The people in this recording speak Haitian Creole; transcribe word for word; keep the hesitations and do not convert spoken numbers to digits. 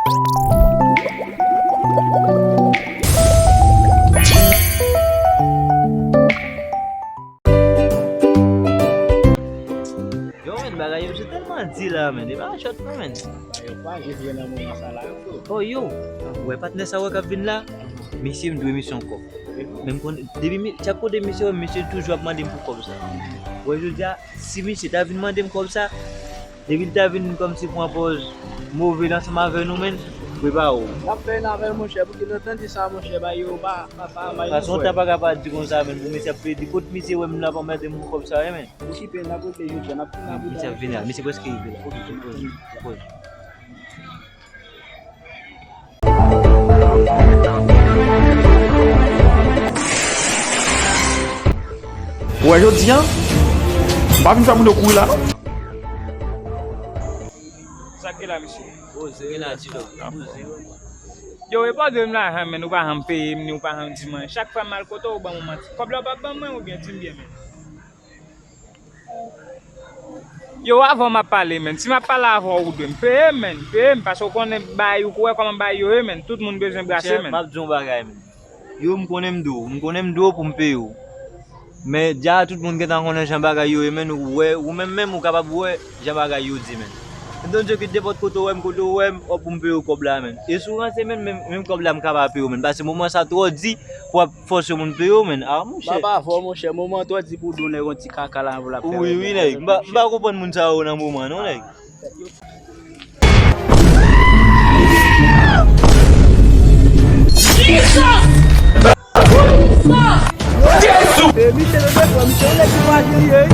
Yo, men, bagay yo se tèlman di la, men. E pa chòt, non, men. Yo pa jwe byen nan moman sa la, yo, fo. Oh, yo, ou wè patnè sa wè k ap vin la? Mesye, m dwe misye yon kòb. Men m konn, depi mi, chak kote misye wè m, misye toujou ap mande m pou kòb sa. Wè, jodi a, si misye ta vin mande m kòb sa, depi l ta vin kòmsi pran pòz move l ansanm avè nou, men, prepare w. N ap fè n avè l, monchè, pou ki lontan di sa, monchè, ba yo, ba, ba, ba, ba, Fason, ta pa ka pa di konsa, men, pou misye ap plede, kot misye wè m la, pa mande m pou kòb sa, wi, men. Okipe, n ap regle jodi a, n ap, n ap Misye ap vini la, misye prèske rive la. Poze, poze, poze. Ou wè jodi a, m pa vin fè moun yo kouri la, non. Sa k gen la, mesye? Poze, rela, ti lòt. Poze. Yo, e pa w dwe m lajan, men, ou pa janm peye m, ni ou pa janm di m anyen. Chak fwa m al kote w, ou ban m yon manti. Kòb la w p ap ban mwen, oubyen di m byen, men. Yo, avan m ap pale, men. Si m ap pale avè w, ou dwe m peye, men. Peye m, paske w konnen bagay, ou wè kòman bagay yo ye, men. Tout moun bezwen brase, men. M ap di yon bagay, men. Yo, m konnen m dwe w. M konnen m dwe w pou m peye w. Men, dja tout moun gentan konnen jan bagay yo ye, men. Ou wè, ou menm, menm, ou kapab wè jan bagay yo di, men. Entonse, ki nenpòt kote w wè m, kote w wè m, w ap pou m peye w kòb la, men. E si w ranse, men, menm, menm kòb la, m kapab peye w, men. Paske moman sa twò di, pou w ap fòse moun peye w, men. A, monchè. M ap avè w, monchè. Moman twò di pou w do nèg yon ti kaka la, pou l ap fè. Wi, wi, nèg. M pa, m pa konprann moun sa yo nan moman, non, nèg. Jesus! Jesus! Jezi! E, misye, misye, misye, yon nèg ki pa griye.